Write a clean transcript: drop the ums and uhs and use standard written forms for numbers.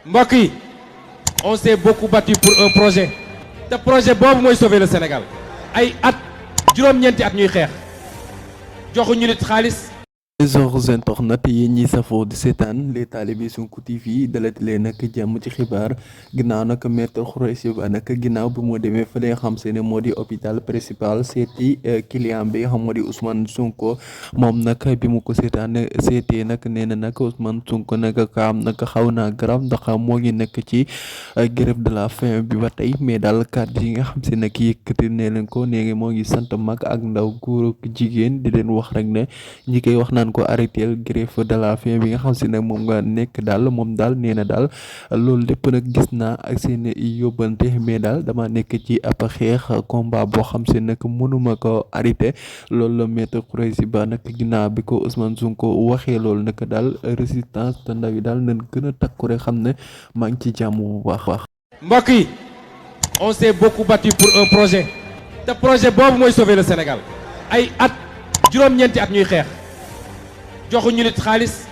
mbokk yi on s'est beaucoup battu pour un projet te projet boobu mooy sauver le Sénégal ay at juróom-ñeenti at ñuy xeex joxuñu nit xaalis. les internautes yi ñi safoo di seetaan les talibé Sonko TV dalati leen nag jàmm ci xibaar ginnaaw nag maître Khoureyssi Ba nag ginnaaw bi moo demee fa nga xam se ne moo di hôpital principal seeti client bi nga xam moo di Ousmane Sonko moom nag bi mu ko seetee nag nee na nag Ousmane Sonko nag kaam nag xaw naa garab ndax moo ngi nekk ci grève de la faim bi ba tey mais daal kàddu yi nga xam se nag yëkkati nee leen ko nee moo ngi sant mag ak ndaw góor ak jigéen di leen wax rek ne ñi koy wax naan ko arrêté grève de la faim bi nga xam si nag moom nga nekk daal moom daal nee na daal loolu lépp nag gis naa ak seen yóbbante mais daal dama nekk ci ab xeex combat boo xam si nag mënuma ko arrêté loolu la maître Khoureyssi Ba nag ginnaaw bi ko Ousmane Sonko waxee loolu nag daal résistance te ndaw yi daal nañ gën a takku rek xam ne maa ngi ci jàmm bu baax. mbokk yi on s'est beaucoup battu pour un projet te projet boobu mooy sauver le Sénégal ay at juróom-ñeenti at ñuy xeex joxuñu nit xaalis